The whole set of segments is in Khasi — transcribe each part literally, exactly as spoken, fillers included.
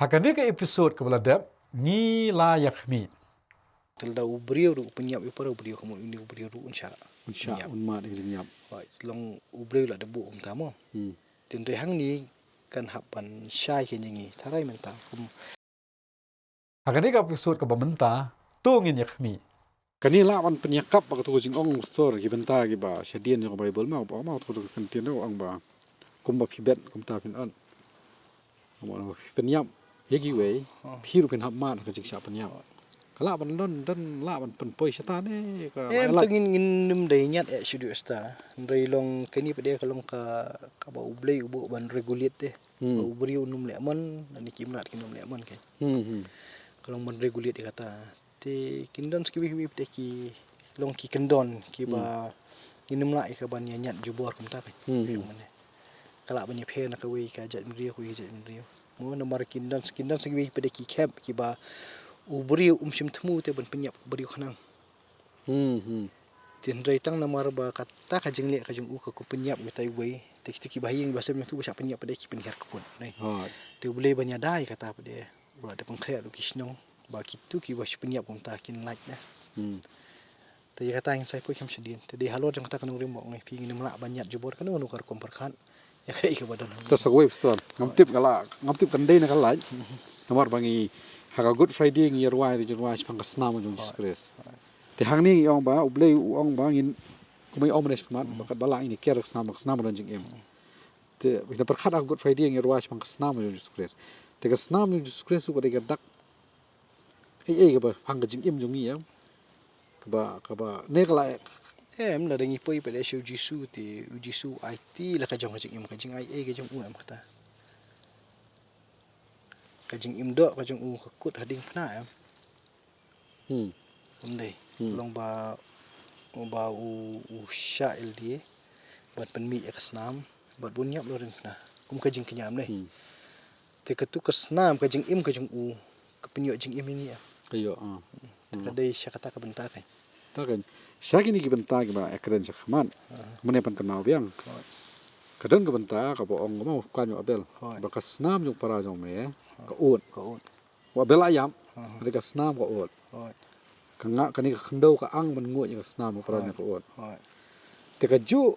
Ha kane ka episode kaba la dep, ngi la ïa khmih. Te lada u briew ruh u pynïap ïa u para u briew, ka mut une u briew ruh un shah. Un shah, pynïap. Un mad ïa ka jingïap. Hooid, long u briew la da buh kumta mo. Hmm. Te hynrei hangne kan hap ban shai kane ngi. Tharai mynta kum. Ha kane ka episode kaba mynta, to ngin ïa khmih. Kane lah ban pynïakap bad kato ka jingong pastor, ki bynta kiba shadien jong ka Baibl ma, ba ma kato ka kyntien ka ong ba kumba phi bet kumta phin ot. Kumba phi pynïap ïa kiwei, oh, phi ruh phin hap mad ha ka jingshah pynïap. Ka lah ban don, don lah ban pynpoi shata ne ka. Em, la, to ngin, ngin nym dei ñiat eh shuh shuh shata. Hynrei long kane pat de ka long ka, kaba U Blei u buh ban regulate de. Hmm. Ba u briew un nym leh mon, lane ki mlad kin nym leh mon ke. Hmm, hmm. Ka long ban regulate ïa kata. Te kin don sa kiwei kiwei pat de ki long ki kyndon kiba, hmm, ngin nym lah ïa ka ban ïa ñiat jubor kumta pat. Hmm, hmm. Mane ka lah ban ïapher na kawei ka jaitbynriew, kawei ka jaitbynriew. Mo namar kin don, kin don sa kiwei pat de ki khep kiba u briew um shym thmu te ban pynïap u briew khnang. Hmm, hmm. Te hynrei tang namar ba kata ka jingleh ka jong u ka, ka pynïap ïa utai uwei. Te kito kiba ha ïing ba sem jong utu ba shah pynïap pat de ki pynhiar kput, ne. Hooid. Te U Blei ban ïada ïa kata pat de, ba da pynkhreh ruh ki shnong ba kito kiba shu pynïap kumta kin lait, ne. Hmm. Te ïa kata ngin sa ïa poi kham shadien. Te dei halor jong kata ka nongrim ba ong ïa phi, ngin nym lah ban ñiat jubor kano kano ka rukom pyrkhat ïa kaei kaba don. Te sa kawei pastor, ngam tip ka la, ngam tip kan dei ne kan lait. Namar ba ngi ha ka Good Friday ngi ïa rwai, ngi ïa rwai shaphang ka snam jong Jisu Khrist. Te hangne ngi ong ba U Blei u ong ba ngin, kumba ngi ong mynne shakhmat, ba katba lah ngin ïa kiar ka snam, ka snam ka don jingim. Te ngi da pyrkhat ha ka Good Friday ngi ïa rwai shaphang ka snam jong Jisu Khrist. Te ka snam jong Jisu Khrist u ka dei ka dak ei ei kaba hap ha ka jingim jong ngi, em. Kaba, kaba ne ka la, em, lada ngi poi pat de sha u Jisu te u Jisu u aiti la ka jong ka jingim, ka jingai ei ka jong u, em, kata. Ka jingim doh ka jong u ka kut ha diengphna, em. Hmm. Ym dei. Hmm. Long ba, ba u, u shah ïalade ban pynmih ïa ka snam bad bun ïap la diengphna. Kum ka jingkñia, em, dei. Hmm. Te katu ka snam, ka jingim ka jong u ka pynïoh jingim ïa ngi, em. Ka ïoh, ah. Te ka dei sha kata ka bynta ka. Ta ka sha kine ki bynta kiba ïakren shakhmat. Ah. Mynne pan kynmaw biang. Hooid. Ka don ka bynta kaba ong kumno, ka ñiuh Abel. Hooid. Ba ka snam jong para jong me ka ud. Ka ud. Wa Abel la ïap, ah, ka dei ka snam ka ud. Hooid. Ka nga, kane ka khyndew ka ang ban nguid ïa ka snam, para jong me ka ud. Hooid. Te kajuh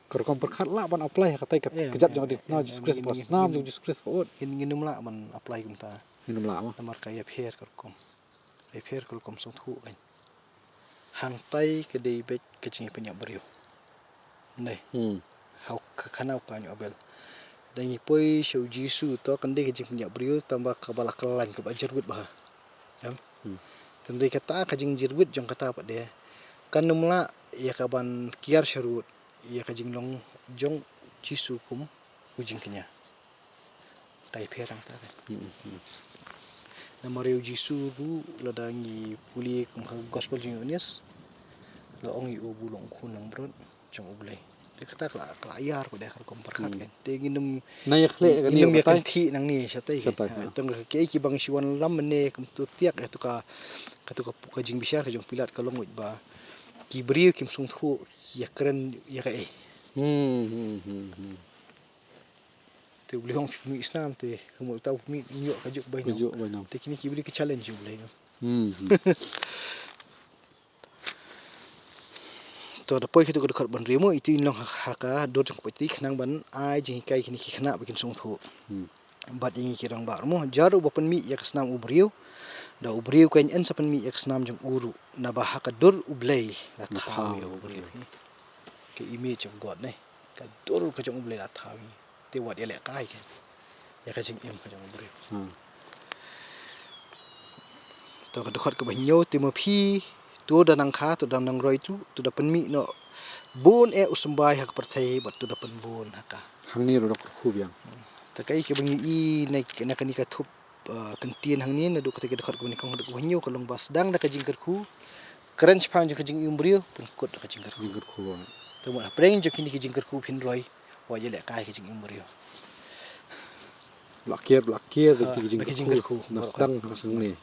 ka rukom pyrkhat lah ban apply ha katei ka, eh, kjat jong ka diengphna jong Jisu Khrist, ba ka snam jong Jisu Khrist ka ud. Ngin, ngin nym lah ban apply kumta. Ngin nym lah, ma. Namar ka ïapher ka rukom. Ka ïapher ka rukom sngewthuh kan. Hangtai ka dei beit ka jingpynïap briew. Ym dei. Hmm. Ha u ka, khana u ka ñiuh Abel. Da ngi poi sha u Jisu to kan dei ka jingpynïap briew tang ba kaba la kyllain kaba jyrwit bha. Em? Hmm. Te ym dei kata ka jingjyrwit jong kata pat de kan nym lah ïa ka ban kiar sharud ïa ka jinglong jong Jisu kum u jingkñia. Ka ïapher hangta kan. Hmm, hmm. Namar ïa u Jisu ruh lada ngi pule kum ha gospel jong u Ïoannis, la ong ïa u ba u long u khun langbrot jong U Blei. Te kata ka la, ka la ïar pat de ha ka rukom pyrkhat kan. Hmm. Te ngin nym, na ïa khleh ngin nym ïa kynthih nangne shatei. Shatei, ha, ha. Tang ka, kaei kiba ngi shu wanlam mynne kum tu tiak, eh, tu ka, katu ka, ka jingbishar ka jong u Pilat ka long wit ba ki briew kim sngewthuh ki ïakren ïa kaei. Hmm, hmm, hmm, hmm. Te U Blei u ong phi pynmih snam te ka mut uta u pynmih ñiuh kajuh ka bainong. Kajuh ka bainong. Te kine ki briew ki challenge U Blei, no? Hmm, hmm. To da poi katu ka dkhot ba hynriew mo, ito in long ha, ha ka dur jong ka pyrthei khnang ban ai jinghikai kine ki khynnah ba kin sngewthuh. Hmm. Bad ïa ngi ki rangbah ruh mo, jar uba pynmih ïa ka snam u briew, da u briew kan yn sa pynmih ïa ka snam jong u ruh, naba ha ka dur U Blei la thaw ïa u briew. Ka image of God, ne. Ka dur ka jong U Blei la thaw ïa ngi. Te wat ïalehkai ka ïa ka jingim ka jong u briew. Hmm. To ka dkhot kaba hynñiew, te ma phi to da nang kha, to da nang roi, to, to da pynmih noh bun eh u symbai ha ka pyrthei bad to da pynbun ha ka. Hangne ruh da kyrkhu biang. Hmm. Te kaei kaba ngi i na, na kane ka thup, ah, kyntien hangne naduh kata ka dkhot kaba nyngkong haduh kaba hynñiew ka long ba sdang da ka jingkyrkhu, kren shaphang jong ka jingim briew, pynkut da ka jingkyrkhu. Jingkyrkhu, ah. Te mut hapdeng jong kine ki jingkyrkhu phin roi, wat ïalehkai ka jingim briew. Ba la kiar, ba la kiar da ki jingkyrkhu. Na sdang hangne.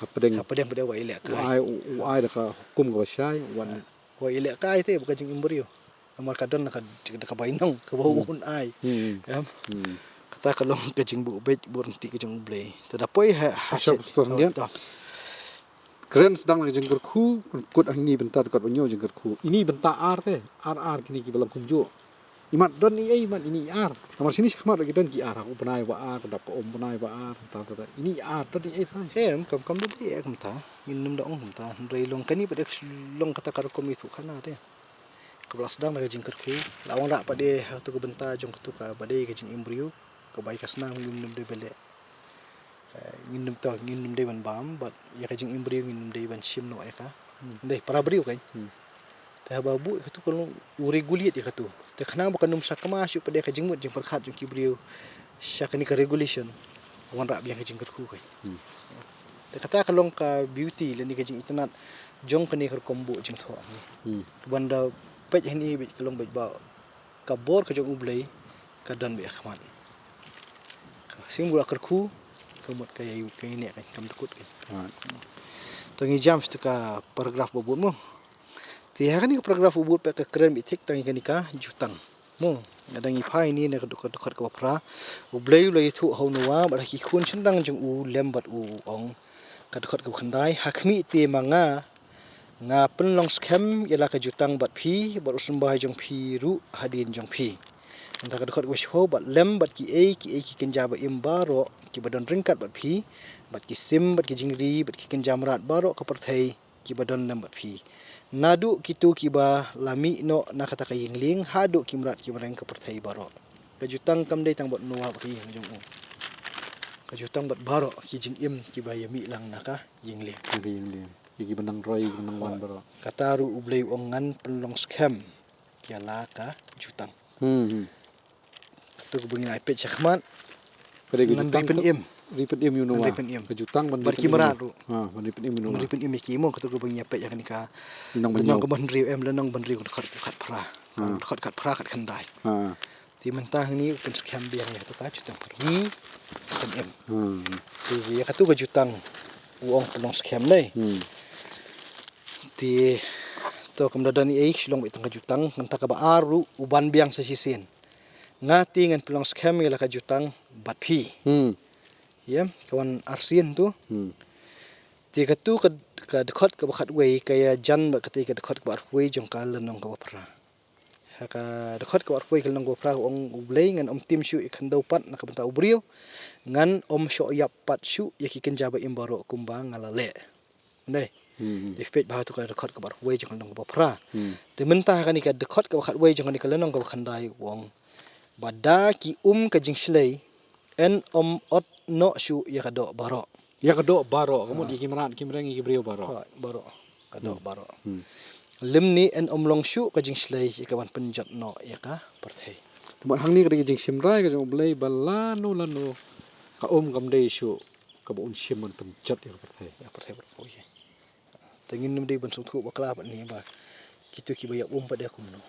Hapdeng. Hapdeng pat de wat ïalehkai. U ai, u ai da ka hukum kaba shai, wat ïalehkai te bad ka jingim briew. Namar ka don da ka, da ka bainong kaba un ai. Hmm. Em? Hmm. Ka Ta ka long ka jingbuh beit buh rynti ka jong U Blei. Ta da poi ha ha Asha shet. Pastor Ngiat. Ta. Kren sdang na ka jingkyrkhu, kut hangne bynta, kut ba ñiew jingkyrkhu. Ini bynta ar te, ar ar kine ki ba long kumjuh. Imat don i ei, imat ini i ar. Namar shini shakhmat ki don ki ar, u bnai ba ar, dap ka um bnai ba ar, ta ta ta. Ini i ar don i ei than. Em, kam kam don i ei kumta. Ngin nym da ong kumta. Hynrei long kane pat de long kata ka rukom i thuh khana te. Kaba la sdang na ka jingkyrkhu, la wanrah pat de ha tu ka bynta jong katu kaba dei ka jingim briew, kaba ïa ka snam ngin nym dei ban leh. Eh, ngin nym to, ngin nym dei ban bam, bad ïa ka jingim briew ngin nym dei ban shim noh ïa ka. Hmm. Dei para briew kan. Hmm. Te haba buh ïa katu ka long u regulate ïa katu. Te khnang ba kan nym sakma shuh pat de ka jingmut jingpyrkhat jong ki briew sha kane ka regulation. Wanrah biang ka jingkyrkhu kan. Hmm. Te kata ka long ka beauty lane ka jingitynnat jong kane ka rukom buh jingthoh. Hmm. Ban da peit hangne beit ka long beit ba ka bor ka jong U Blei ka don beit ha khmat. Ka sngewbha kyrkhu ka mut ka ïa ka ïa ne ka kam da kut ka. Right. To ngi jam sha ka paragraph ba bud mo. Te ha kane ka paragraph ba bud pat ka kren beit thik tang ïa kane ka jutang. Mo, nga dang ïa phai ni na ka dkhot, dkhot kaba phra. U Blei u la ïathuh ha u Noah bad ha ki khun shynrang jong u lem bad u, u ong. Ka dkhot kaba khyndai, ha khmih te ma nga, nga pynlong skhem ïa la ka jutang bad phi, bad u symbai jong phi ruh hadien jong phi. Nangta ka dkhot kaba shiphew, bad lem bad kiei kiei ki kynja ba im baroh kiba don ryngkat bad phi, bad ki sim, bad ki jingri, bad ki kynja mrad baroh ka pyrthei kiba don lem bad phi. Naduh kitu kiba la mih noh na kata ka ïing lieng haduh ki mrad ki mreng ka pyrthei baroh. Ka jutang kam dei tang bad Noah bad ka ïing jong u. Ka jutang bad baroh ki jingim kiba ïa mih lang na ka ïing lieng. Na ka ïing lieng. Ïa kiba nang roi, kiba nang wan baroh. Kata ruh U Blei u ong ngan pynlong skhem ïa la ka jutang. Hmm, hmm. Katu kaba ngi la peit shakhmat. Ka dei ka jutang, ngan ri pynim. Ri pynim ïa u Noah. Ngan ri pynim. Ka jutang ban ri pynim. Bad ki mrad ruh. Ha, ban ri pynim ïa u Noah. Ngan ri pynim ïa ki mo, katu kaba ngi la peit ïa kane ka. Lynnong ba hynriew, em, lynnong ba hynriew ka dkhot kaba khatphra. Ha. Dkhot khatphra, khatkhyndai. Ha. Te mynta hangne u pynskhem biang ïa katu ka jutang, ri pynim. Hmm. Te ïa katu ka jutang u ong pynlong skhem dei. Hmm. Te to kam da don ei, shu long beit tang ka jutang, nangta kaba ar ruh u ban biang sa shisien. Nga te ngan pynlong skhem ïa la ka jutang bad phi. Hmm. Ïa, ka wan arsien tu. Hmm. Te katu ka, ka dkhot kaba khatwei ka ïajan bad kata ka dkhot kaba arphew wei jong ka lynnong kaba phra. Ha ka dkhot kaba arphew wei ka lynnong kaba phra ka ong U Blei ngan ym tim shuh ïa ka khyndew pat na ka bynta u briew. Ngan ym shoh ïap pat shuh ïa ki kynja ba im baroh kumba nga la leh. Dei. Hmm. Te peit bha tu ka dkhot kaba arphew wei jong ka lynnong kaba phra. Hmm. Te mynta ha kane ka dkhot kaba khatwei jong kane ka lynnong kaba khyndai u ong. Ba da ki um ka jingshlei yn ym ot noh shuh ïa ka doh baroh. Ïa ka doh baroh, ka mut ïa ki mrad, ki mreng, ïa ki briew baroh. Ha, baroh. Ka doh baroh. Hmm. Lymne yn ym long shuh ka jingshlei ïa ka ban pynjot noh ïa ka pyrthei. Te mut hangne ka dei ka jingshim rai ka jong U Blei ba lano lano ka um kam dei shuh kaba un shim ban pynjot ïa ka pyrthei. Ïa ka pyrthei baroh. Te ngin ym dei ban sngewthuh bakla bad ni ba kitu kiba ïap um pat de kumno.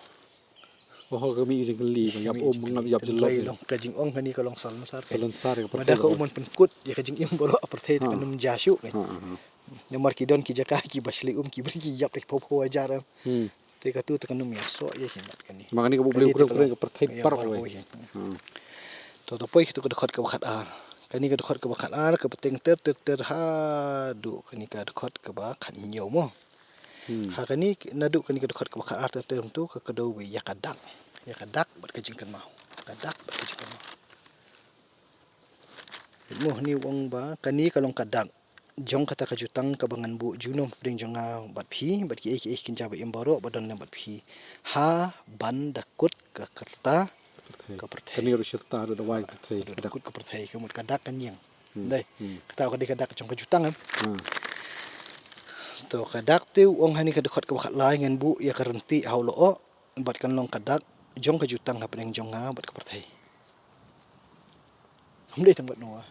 Oh, ka mih jingkylli ba ïap um, ngap ïap jyllop. Long ka jingong kane ka long salonsar ka. Salonsar ka pyrthei. Mada ka um ban pynkut ïa ka jingim baroh pyrthei te kan ym ja shuh. Ha, ha. Namar ki don ki jaka kiba shlei um ki briew ki ïap da ki phew phew hajar. Hmm. Te katu te kan ym ïasoh ïa ki mat kane. Ma kane kaba U Blei u kren, kren ka pyrthei baroh wei. Hmm. To, to poi katu ka dkhot kaba khatar. Kane ka dkhot kaba khatar ka bteng ter ter ter haduh kane ka dkhot kaba khathynñiew mo. Hmm. Ha kane naduh kane ka dkhot kaba khatar ter ter tu ka kdew beit ïa ka dak. Ïa ka dak bad ka jingkynmaw. Ka dak bad ka jingkynmaw. Mo, hangne u ong ba kane ka long ka dak jong kata ka jutang kaba ngan buh junom hapdeng jong nga bad phi bad kiei kiei ki kynja ba im baroh ba don lem bad phi. Ha ban da kut ka rta ka pyrthei. Kane ruh shi rta ruh da wai ka pyrthei. Da kut ka pyrthei, ka mut ka dak kan ïeng. Hmm. Dei. Hmm. Kata ka dei ka dak jong ka jutang, em. Hmm. To ka dak te u ong hangne ka dkhot kaba khatlai ngan buh ïa ka ryntieh ha u lyoh bad kan long ka dak jong ka jutang hapdeng jong nga bad ka pyrthei. Ym dei tang bad Noah.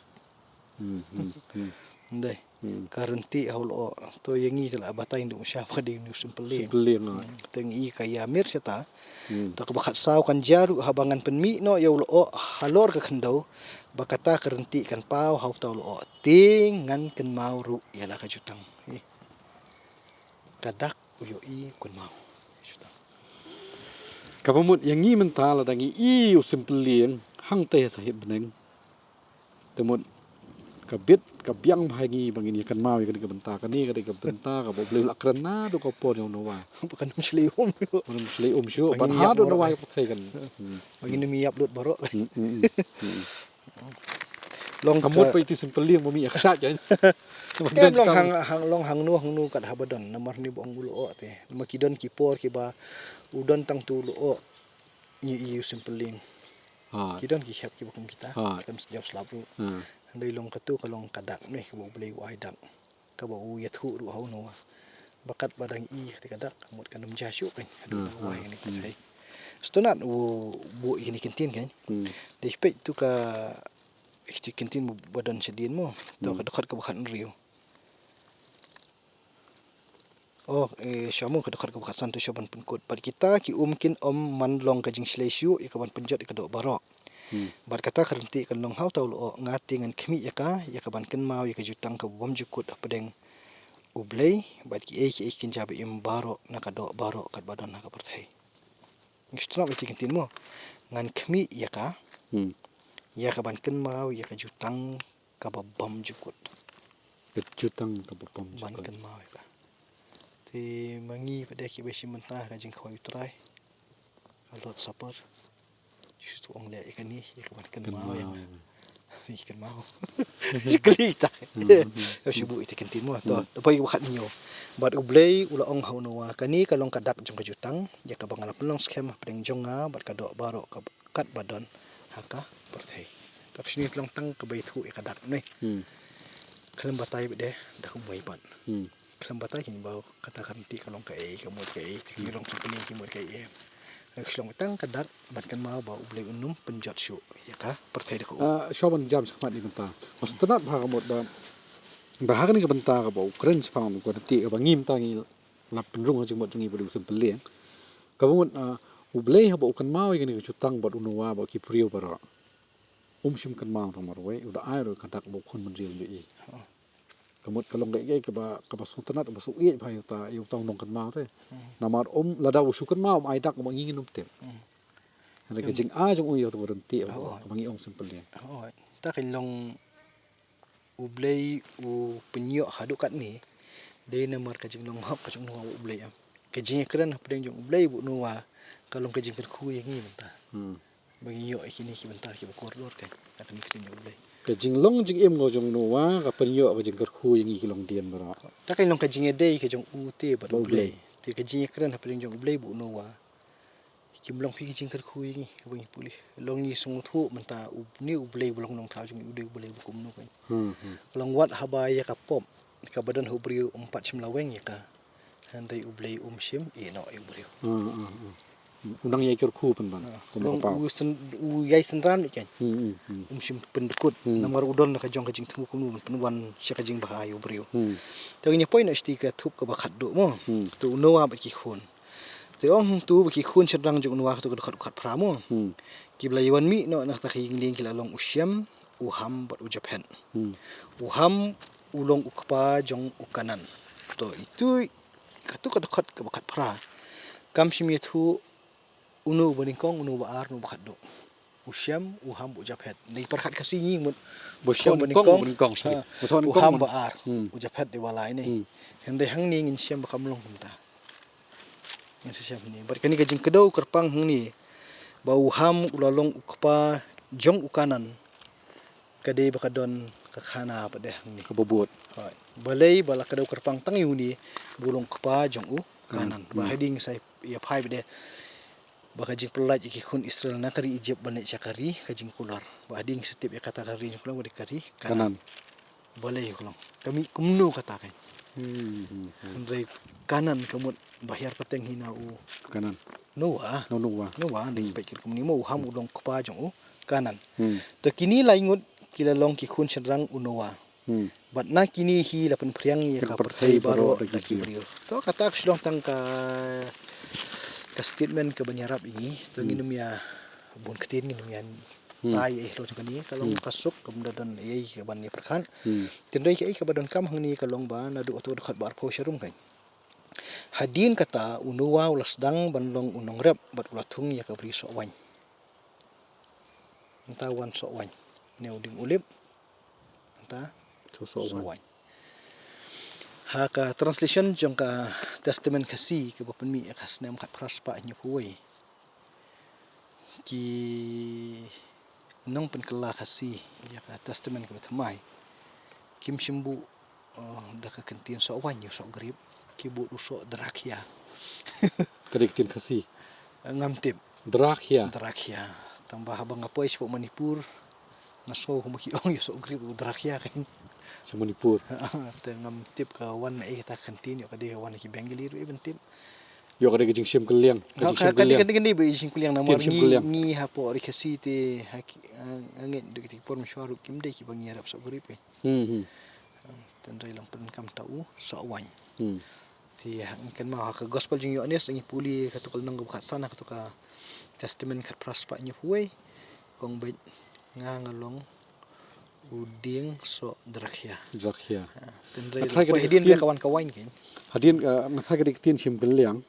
Hmm, hmm, hmm. Ym dei. Hmm. Ka ryntieh ha u lyoh. To ïa ngi te la batai ndu sha ba ka dei u symbol. Symbol, ah. Hmm. Te ngi ka ïa mir shata. Hmm. To kaba khatsaw kan jia ruh haba ngan pynmih noh ïa u lyoh halor ka khyndew ba kata ka ryntieh kan paw ha uta u lyoh. Te ngan kynmaw ruh ïa la ka jutang. Ka dak u ïohi u kynmaw. Kaba mut ïa ngi mynta lada ngi i u symbol hangtei ha sahit bneng. Te mut ka bit ka biang bha ïa ngi ba ngin ïa kynmaw ïa kane ka bynta, kane ka dei ka bynta kaba U Blei u la kren naduh ka por jong u Noah. Ba kan ym shlei um. Ba kan ym shlei um shuh. Ba ngin ïap lut baroh. Ba ngin ym ïap lut baroh. Hmm, hmm, hmm, hmm. Long ka mut ba iti sympylleng ba mih ïa ka dak ïa. Em, long hang, hang, long hangno hangno kat haba don, namar ne ba ong u lyoh te. Namar ki don ki por kiba u don tang tu u lyoh. Ngi ïohi u sympylleng. Ha. Ki don ki khep kiba kum kita. Ha. Ki don sdang slap ruh. Ha. Hynrei long katu ka long ka dak ne kaba U Blei u ai dak. Kaba u ïathuh ruh ha u Noah. Ba kat ba dang i te ka dak, ka mut kan ym jia shuh kan. Haduh ba wai kane ka pyrthei. Sngewtynnat u buh ïa kine ki ktien kan. Hmm. Dei peit tu ka, ki ktien ba don shadien mo. To ka dkhot kaba khathynriew. Oh, eh, sha mo ka dkhot kaba khatsan tu sha ban pynkut. Bad kita ki um kin ym man long ka jingshlei shuh ïa ka ban pynjot ïa ka doh baroh. Hmm. Bad kata ka ryntieh kan long ha uta u lyoh, nga te ngan khmih ïa ka, ïa ka ban kynmaw ïa ka jutang kaba bymjukut hapdeng U Blei, bad kiei kiei ki kynja ba im baroh na ka doh baroh kat ba don ha ka pyrthei. Ngi sngewthuh ïa ki ktien mo. Ngan khmih ïa ka, hmm, ïa ka ban kynmaw ïa ka jutang kaba bymjukut. Ka jutang kaba bymjukut. Ban kynmaw ïa ka. Te ma ngi pat de kiba shim bynta ka jingkhawai U Trai, ka Lord's Supper. Jisu u ong leh ïa kane, ïa ka ban kynmaw ïa nga. Kynmaw. Ïa kane. Kylli ta. Hmm, hmm, hmm. Ïa shu buh ïa ki ktien mo. To, hmm, da poi kaba khathynñiew. Bad U Blei u la ong ha u Noah, kane ka long ka dak jong ka jutang, ïa kaba nga la pynlong skhem hapdeng jong nga bad ka doh baroh ka kat ba don ha ka pyrthei. Te ka shini ka long tang kaba ïathuh ïa ka dak ne. Hmm. Khlem batai bad de da kumwei pat. Hmm. Khlem batai kin ba kata ka ryntieh ka long kaei, ka mut kaei, te ki long sngewthuh ki mut kaei. Ka shlong tang ka dak ban kynmaw ba U Blei un ym pynjot shuh ïa ka pyrthei da ka um. Ah, shuwa ban jam shakhmat ïa kane ka bynta. Nga sngewtynnat bha ka mut ba, ba ha kane ka bynta kaba u kren shaphang ka ryntieh kaba ngi mynta ngi la pynrung ha jingmut jong ngi ba dei u sympylleng. Kaba mut, ah, U Blei haba u kynmaw ïa kane ka jutang bad u Noah bad ki briew baroh, um shym kynmaw tang marwei, u da ai ruh ka dak ba u khun bynriew un ïohi. Ha. Ka mut ka long kaei kaei kaba, kaba sngewtynnat, kaba sngewthuh bha ïa uta, ïa uta u nongkynmaw te. Hmm. Namar um, lada u shu kynmaw um ai dak ba ngi ngin ym tip. Hmm. Hynrei ka jingai jong u ïa uta u ryntieh, oh, kaba ngi ong sympylleng. Oh, ta ka long U Blei u pynïoh haduh katne, dei namar ka jinglong hok ka jong u Noah bad U Blei em. Ka jingïakren hapdeng jong U Blei bad u Noah, ka long ka jingkyrkhu ïa ngi mynta. Hmm. Ba ngi ïoh ïa kine ki bynta kiba kordor ka, na kane ka ktien jong U Blei. Ka jinglong jingim ka jong u Noah, ka pynïoh ka jingkyrkhu ïa ngi ki longdien baroh. Ta ka long ka jingïadei ka jong u te bad U Blei. Te ka jingïakren hapdeng jong U Blei bad u Noah. Kim long phi ki jingkyrkhu ïa ngi, ba ngi pule. Long ngi sngewthuh mynta u, une U Blei ba long nongthaw jong ngi, u dei U Blei ba kumno kan. Hmm, hmm. Long wat haba ïa ka pop kaba don ha u briew um pat shym la weng ïa ka. Hynrei U Blei um shym ïehnoh ïa u briew. Hmm, hmm, hmm. U nang ïai kyrkhu pynban. Ha. Long u syn-, u ïai synran ïa ka. Hmm, hmm, hmm. Um shym pyndkut. Hmm. Namar u don la ka jong ka jingthmu kumno ban pynwan sha ka jingbha ïa u briew. Hmm. Te ngin ïa poi noh shatei ka thup kaba khatduh mo. Hmm. Te u Noah bad ki khun. Te ong hangtu ba ki khun shynrang jong u Noah, katu ka dkhot khatphra mo. Hmm. Ki ba la ïawan mih noh na kata ka ïing lieng ki la long u Shem, u Ham bad u Japhet. Hmm. U Ham u long u kpa jong u Kanan. To itu, katu ka dkhot kaba khatphra kam shym ïathuh uno uba nyngkong, uno uba ar, uno uba khatduh. U Shem, u Ham, u Japhet. Dei pyrkhat Khasi ngi mut. U Shem ba nyngkong, ba nyngkong, sorry. Ha, u Ham ba ar. Hmm. U Japhet dei ba lai ne. Hmm. Hynrei hangne ngin shem ba kam long kumta. Ngin sa shem hangne. Bad kane ka jingkdew kyrpang hangne ba u Ham u la long u kpa jong u Kanan, ka dei ba ka don ka khana pat de hangne. Kaba bud. Hooid. Balei ba la kdew kyrpang tang ïa une ba u long kpa jong u Kanan. Kanan. Ba, hmm, hadien sa ïa phai pat de ba ka jingpyllait ïa ki khun Israel na ka ri Ijipt ban leit sha ka ri ka jingkulor. Ba hadien sa tip ïa kata ka ri jingkulor ba dei ka ri Kanan. Kanan. Balei ka long? Ka mih kumno kata kan? Hmm, hmm, hmm. Hynrei Kanan ka mut ba hiar pateng hi na u Kanan. Noah. No, Noah. Noah, hmm, dei peit kumne mo u Ham u long kpa jong u Kanan. Hmm. To kine lai ngut ki la long ki khun shynrang u Noah. Hmm. Bad na kine hi la pynphriang ïa ka pyrthei baroh da ki briew. To kata ka shu long tang ka, ka statement kaban ïarap ïa ngi. To, hmm, ngin ym ïa bun ktien, ngin ym ïa, hmm, tai ei halor jong kane, ka long, hmm, ka suk, kam da don ei kaban ïa pyrkhat. Hmm. Hynrei kaei kaba donkam hangne ka long ba naduh kato ka dkhot ba arphew sharum kan. Hadien kata u Noah u la sdang ban long u nongrep bad u la thung ïa ka bri soh waiñ. Mynta wan soh waiñ. Ne u dieng olib. kata soh waiñ. Ha ka translation jong ka Testament Khasi kaba pynmih ïa ka snem khatphra spah hynñiewphew wei, ki nongpynkylla Khasi ïa ka Testament kaba thymmai kim shym buh, eh, da ka kyntien soh waiñ ïa u soh grep, ki buh u soh drakhia. Ka dei ka ktien Khasi? Ngam tip. Drakhia. Drakhia. Tangba haba nga poi shapoh Manipur, nga sngew kumba ki ong ïa u soh grep u drakhia kein. Sha Manipur. Te ngam tip ka wan na ei kata ka kyntien, ïoh ka dei ka wan na ki Bengali ruh ei ban tip. Ïoh ka dei ka jingshim kylliang, ka jingshim kylliang. Ka dei ka dei ba jingshim kylliang namar ngi hapoh Ri Khasi te ha ki, eh, nga ngeit da kita ki por mynshuwa ruh kim dei kiba ngi ïarap soh grep ei. Hmm, hmm. Tangba long pyndonkam ta u soh waiñ. Hmm. Te ha, ngi kynmaw ha ka Gospel jong u Ïoannis, ngi pule kato ka lynnong kaba khatsan, ha kato ka Testament khatphra spah hynñiewphew wei, ka ong beit nga nga long u dieng soh drakhia. Drakhia. Tangba hadien ka wan ka waiñ kein. Hadien, eh, nga tharai ka dei ka ktien shim kylliang.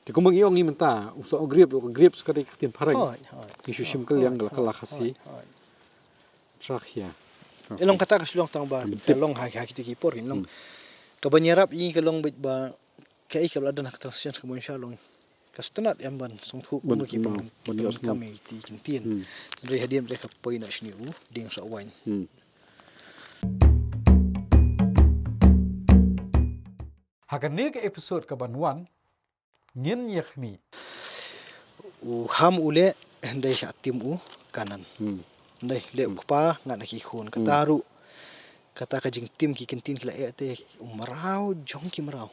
Te kumba ngi ong ngi mynta u soh grep, u grep ka dei ka ktien phareng. Ngi shu shim kylliang ka la Khasi. Drakhia. E long kata ka shu long tangba ka long ha, ha kita ki por kein long. Kaba ngi ïarap ïa ngi ka long beit ba kaei kaba la don ha ka translation kaba mynshuwa long ka sngewtynnat ïa ban sngewthuh kumno ki pyndonkam ïa kita ki kyntien. Hynrei hadien ba ka poi na shane u dieng soh waiñ. Ha kane ka episode kaban wan ngin ïa khmih. U Ham u leh, hynrei shah tim u Kanan. Hynrei leh u kpa ngat na ki khun. Kata ruh, kata ka jingtim ki kyntien ki la eh te u mraw jong ki mraw.